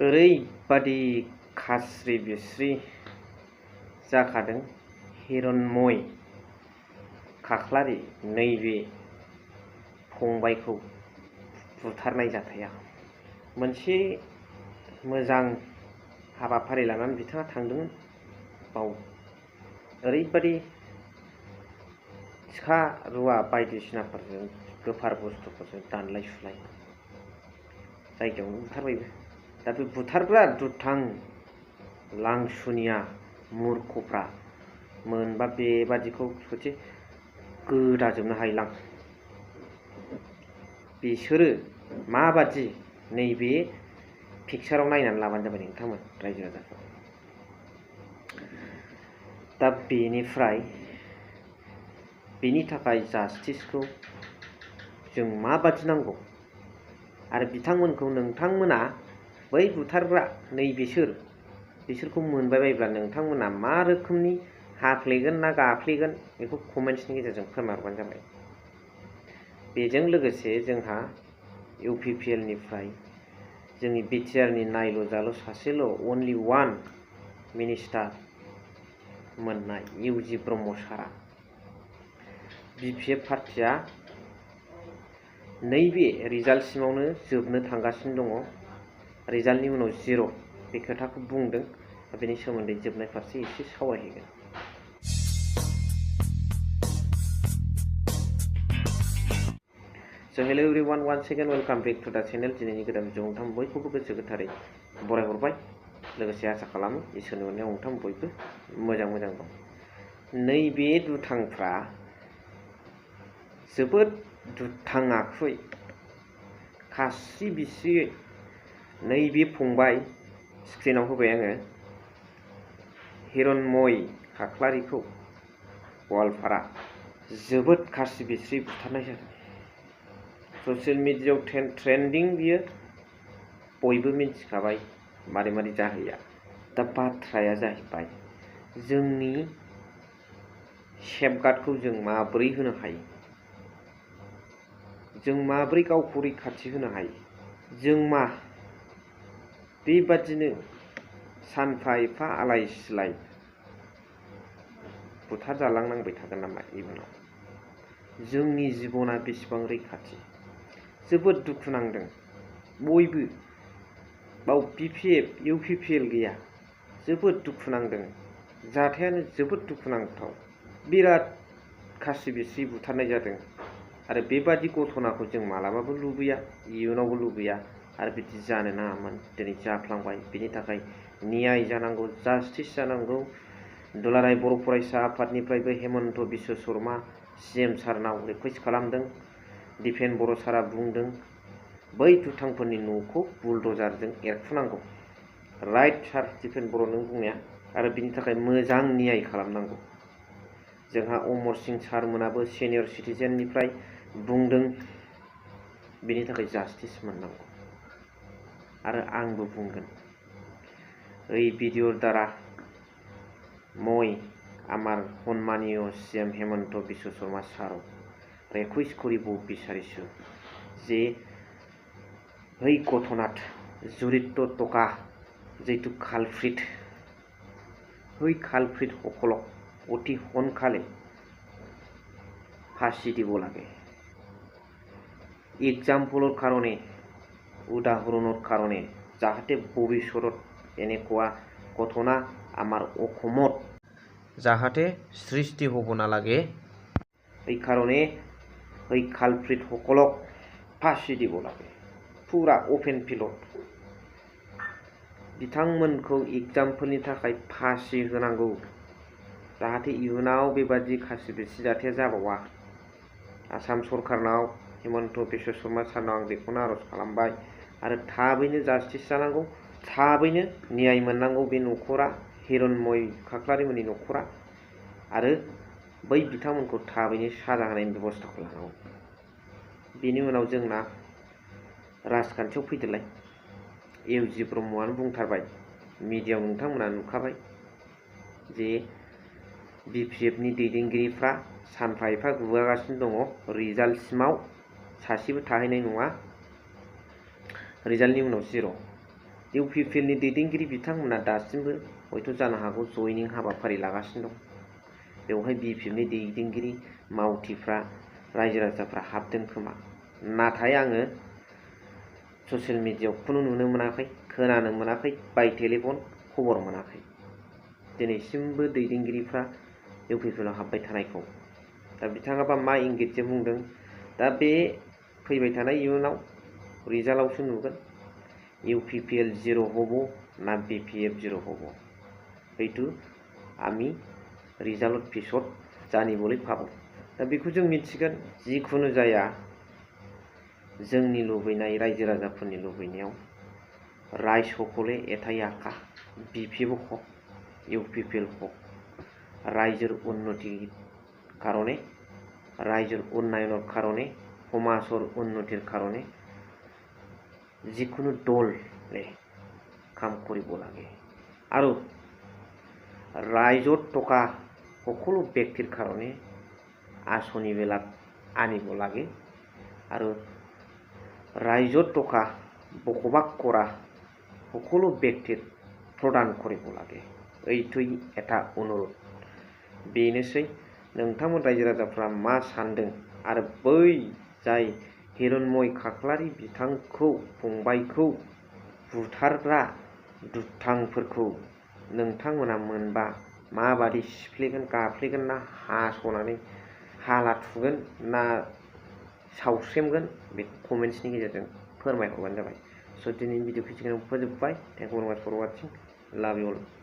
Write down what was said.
ओरैबादि खास्रि बिस्रि जाखादों हिरण्मय खाख्लारि नैबे फंबायखौ बुथारनाय जाथाया। मोनसे मोजां हाबाफारि लानानै बिथाङा थांदोंमोन। बाव ओरैबादि सिखा रुवा बायदिसिनाफोरजों गोफार बुस्थुफोरजों दानलाय सुलाय जायगायावनो बुथारबायबो। दा बे बुथारग्रा दुथां लांसुनिया मुरखफ्रा मोनबा बेबादिखौ ससे गोदाजोबनो हायोलां। बिसोरो माबादि नैबे पिक्साराव नायनानै लाबानो जाबाय नोंथांमोन रायजो राजाफोर। दा बेनि थाखाय जास्टिसखौ जों माबादि नांगौ आरो बिथांमोनखौ नोंथांमोना बै बुथारग्रा बिसोरखौ मोनबाय बायोब्ला नोंथांमोना मा रोखोमनि हाफ्लेगोन ना गाफ्लेगोन बेखौ कमेन्ट्सनि गेजेरजों फोरमायहरबानो जाबाय। बेजों लोगोसे जोंहा UPPL निफ्राय जोंनि BTR नि नायल' जाल' सासेल' अनलि वान मिनिस्टार मोननाय UG ब्रह्म सारा BPF पार्टिया नैबे रिजाल्टसिमावनो जोबनो थांगासिनो दङ। रिजाल्टनि उनाव 0 बे खोथाखौ बुंदों। बेनि सोमोन्दै जोबनाय फारसे एसे सावरायहैगोन। So hello everyone, once again welcome back to the channel. दिनैनि गोदान भिडिअ नोंथां बयखौबो गोसो गोथारै बरायहरबाय। लोगोसे आसा खालामो इसोरनि अननायाव नोंथां बयबो मोजां दं। नैबे दुथांफ्रा जोबोद दुथां आखुयै खास्रि बिस्रियै नैबे फंबाय स्क्रिनाव होबाय आङो हिरण्मय खाख्लारिखौ गवालपारा जोबोद खास्रि बिस्रि बुथारनाय जादों। ससियेल मिडियायाव ट्रेन्डिं बियो बयबो मिन्थिखाबाय मारै जाहैया। दा बाथ्राया जाहैबाय जोंनि सेफगार्डखौ जों माबोरै होनो हायो, जों माबोरै गावखौ रैखाथि होनो हायो। जों मा बेबादिनो सानफा एफा आलाय सिलाय बुथार जालांनांबाय थागोन नामा इयुनाव? जोंनि जिबना बेसेबां रैखाथि? जोबोद दुखु नांदों बयबो। बाव BPF UPPL गैया, जोबोद दुखु नांदों। जाथायानो जोबोद दुखुनांथाव। बिराद खास्रि बिस्रि बुथारनाय जादों आरो बेबादि घटनाखौ जों मालाबाबो लुबैया, इयुनावबो लुबैया आरो बिदि जानो नाङामोन। दिनै जाफ्लांबाय। बिनि थाखाय न्याय जानांगौ, जास्टिस जानांगौ। दुलाराय बर' फरायसा आफादनिफ्रायबो हेमन्त बिश्व शर्मा CM सारनाव रिकुवेस्ट खालामदों। दिपेन बर' सारा बुंदों बै दुथांफोरनि न'खौ बुलडजारजों एरखुनांगौ। राइट सार दिपेन बर' नों बुंनाया। आरो बिनि थाखाय मोजां न्याय खालामनांगौ। जोंहा अमर सिंह सारमोनाबो सिनियर सिटिजेननिफ्राय बुंदों बिनि थाखाय जास्टिस मोननांगौ। आरो आंबो बुंगोन এই ভিডিওর দ্বারা মই আমার সন্মানীয় CM হেমন্ত বিশ্ব শর্মা স্যারক রিকুয়েস্ট করিব বিচাৰিছোঁ যে এই ঘটনাত জড়িত থকা যিটো কালপ্ৰিট, সেই কালপ্ৰিটসকলক অতি সোনকালে ফাঁসি দিব লাগে। एग्जाम्पलर कारणे, उदाहৰণৰ कारणे जाहाथे भविष्यत এনেকুৱা घटना आमार अखमत जाहाथे सृष्टि हब नालागे। এই कारणे এই कालप्रिटসকলक फाँसि দিব লাগে। पुरा ओपेन फिल्ड बिथांमोनखौ एग्जाम्पलनि थाखाय फाँसि होनांगौ, जाहाथे इयुनाव बेबादि खास्रि बिस्रि जाथाया जाबावा। आसाम सरकारनाव हेमन्त बिश्व शर्मा सारनाव आं बेखौनो आरज खालामबाय। आरो थाबैनो जास्टिस जानांगौ, थाबैनो न्याय मोननांगौ बे न'खरा, हिरण्मय खाख्लारिमोननि न'खरा। आरो बै बिथांमोनखौ थाबैनो साजा होनायनि बेबस्थाखौ लानांगौ। बेनि उनाव जोंना राजखान्थियाव फैदोलाय। UG ब्रह्मआनो बुंथारबाय, मिडियायाव नोंथांमोना नुखाबाय जे BPF नि दैदेनगिरिफ्रा सानफा एफा गुगागासिनो दङ। रिजाल्टसिमाव सासेबो थाहैनाय नङा। रिजाल्टनि उनाव 0। UPPL नि दैदेनगिरि बिथांमोना दासिमबो हयथ' जानो हागौ जयनिं हाबाफारि लागासिनो दं। बेवहाय BPF नि दैदेनगिरि मावथिफ्रा रायजो राजाफ्रा हाबदों खोमा। नाथाय आङो ससियेल मिडियायाव खुनु नुनो मोनाखै, खोनानो मोनाखै, बाय टेलिफन खबर मोनाखै। दिनैसिमबो दैदेनगिरिफ्रा UPPL आव हाबबाय थानायखौ। दा बिथाङाबा मा इंगितजों बुंदों, दा बे फैबाय थानाय इयुनाव रिजाल्टआवसो नुगोन UPPL 0 হব না BPF 0 হব। এইটো আমি রিজাল্ট পিছত জানিবলৈ পাবো। दा बेखौ जों मिथिगोन। जिखुनु जाया जोंनि लुबैनाय रायजो राजाफोरनि लुबैनायाव राय সকলে এটাই আশা BPF হোক UPPL হোক রাইজোর উন্নতির কারণে রাইজোর উন্নয়নের কারণে সমাজৰ উন্নতিৰ কারণে যিকোনো দলে কাম কৰিব লাগে আৰু ৰাইজৰ টকা সকলো ব্যক্তিৰ কাৰণে আঁচনিবিলাক আনিব লাগে আৰু ৰাইজৰ টকা বকবাক কৰা সকলো ব্যক্তিৰ প্ৰদান কৰিব লাগে। এইটোই এটা অনুৰোধ। बेनोसै नोंथांमोन रायजो राजाफ्रा मा सानदों आरो बै जाय हिरण्मय खाख्लारि बिथांखौ फंबायखौ बुथारग्रा दुथांफोरखौ नोंथांमोना मोनबा माबादि सिफ्लेगोन गाफ्लेगोन ना हास'नानै हाला थुगोन ना सावस्रेमगोन बेखौ कमेन्ट्सनि गेजेरजों फोरमायहरबानो जाबाय। स' दिनैनि भिडिअखौ फोजोबबाय। थेंक इउ भेरि माच फर वाचिं। लाभ इउ अल।